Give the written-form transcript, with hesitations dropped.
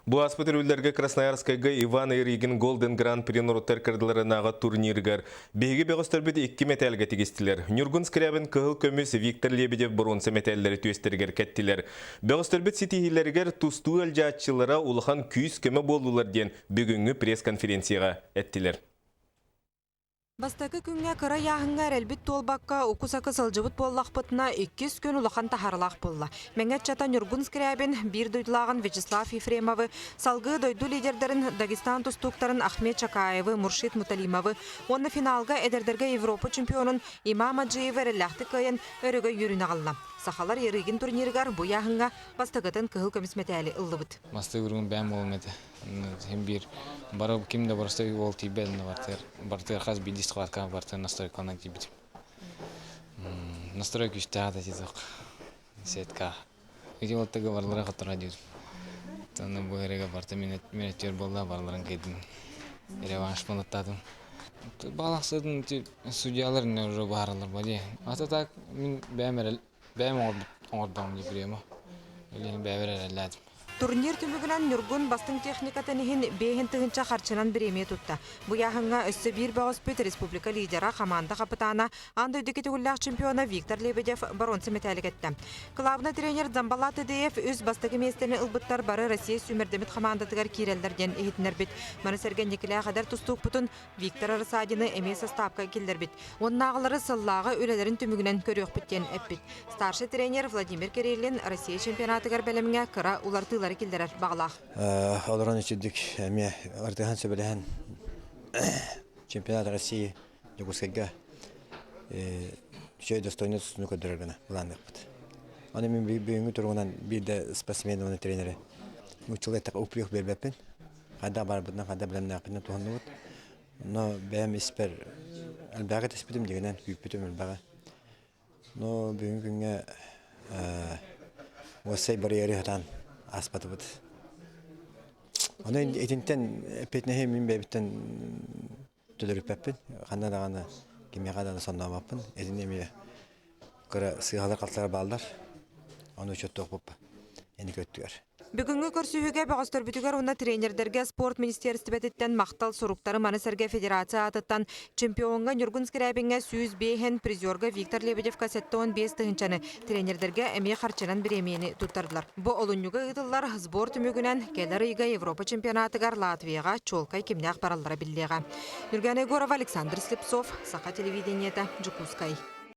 Бу ааспыт өрүллэргэ Красноярскайга Иван Ярыгин Golden Grand Prix норуоттар кырдыларынааҕы турнирыгар биһиги бөҕөстөрбүт икки мэтээлгэ тигистилэр. Ньургун Скрябин кыһыл көмүс, Виктор Лебедев боруонса мэтээллэри түөстэригэр кэттилэр. Бөҕөстөрбүт ситиһиилэригэр тустуу ыалдьааччылара улахан күүс-көмө буоллулар диэн бүгүҥҥү пресс-конференцияҕа эттилэр. Бастакы күҥҥэ кыра ыйааһыҥҥа эрэлбит туолбакка, уку-сакы сылдьыбыт буоллахпытына, иккис күн улахан таһаарылаах буолла. Мэҥэ ыччата Ньургун Скрябин, биир дойдулааҕын Вячеслав Ефремовы, салгыы дойду лидердэрин Дагестан тустууктарын Ахмед Чакаевы, Муршид Муталимовы уонна финалга эдэрдэргэ Европа чемпионун Имам Аджиевы эрэллээхтик кыайан, өрөгөй үөрүүнү аҕалла. Сахалар Ярыгин турнирыгар бу ыйааһыҥҥа бастакытын кыһыл көмүс мэтээли ыллыбыт. Бастакы күрүҥ бэйэм буолуом этэ. Син биир бары ким да простой уол тиийбэт иннэ бартыгар бартыгар хас биирдии схваткаҕа бартыгар настройкаланан тиийбитим. Настрой күүстээх да титок сетка. Ити уоттага барлара хотторо диир. Тонна бу эрэ барта минөттүөр буолла барларын кыйдым. Реванш болуттаатым. Балахсытын судьялар не уже бааралар бали. Ата так мин бэйэм эрэл бэйэм оҥордоҕум дии приема. Билигин бэйэбэр эрэллээтим. Турнир түмүгүнэн Ньургун бастыҥ техникатын иһин биэһин тыһыынча харчынан бириэмийэ тутта. Бу ыйааһыҥҥа өссө биир бөҕөспүт республика лидера, хамаанда хапытаана, аан дойду төгүллээх чемпиона Виктор Лебедев боруонса мэтээли кэттэ. Кылаабынай тренер Замбалат Тедеев үс бастакы миэстэни ылбыттар бары Россия сүүмэрдэммит хамаандатыгар киирэллэр диэн иһитиннэрбит. Маны сэргэ инникилээх эдэр тустуукпутун Виктор Рассадины эмиэ састаапка киллэрбит. Уоннааҕылары сыллааҕы үлэлэрин түмүгүнэн көрүөхпүт диэн эппит. Старший тренер Владимир Кириллин Россия чемпионатыгар бэлэмҥэ кыра уларытыылары киллэрэр баҕалаах. Олорон үчүгдүк эмиэ ырытыһан сөбүлэһэн чемпионат России Дьокуускайга үчүгэй достойный тустууну көрдөрөр гына былаанныахпыт. Аны мин бүгүҥҥү туругунан биир да спортсмен уонна тренери нууччалыы эттэххэ упрек биэрбэппин. Хайдах барбытынан, хайдах бэлэмнээхпитинэн туһанныбыт. Но бэйэм испэр элбэҕи түспүтүм дьигинэн күүппүтүм элбэҕи. Но бүгүҥҥү күҥҥэ уоссай барьеры сатаан ааспатыбыт. Ону итинтэн эппиэтинэһи мин бэйэбиттэн төлөрүппэппин. Ханна даҕаны кимиэхэ даҕаны соннообоппун. Итини эмиэ кыра сыыһалар-халтылар бааллар. Ону учуоттуохпут инники өттүгэр. Бүгүҥҥү көрсүһүүгэ бөҕөстөрбүтүгэр уонна тренердэргэ спорт министиэристибэтиттэн махтал суруктары маны сэргэ федерация аатыттан чемпиоҥҥа Ньургун Скрябиҥҥэ 105 призерга Виктор Лебедевка 75 тыһыынчаны, тренердэргэ эмиэ харчынан бириэмийэни туттардылар. Бу олунньуга ыытыллар сбор түмүгүнэн кэлэр ыйга Европа чемпионатыгар Латвияҕа чуолкай кимнээх бараллара биллиэҕэ. Ньургана Егорова, Александр Слепцов, Саха телевидениета, Дьокуускай.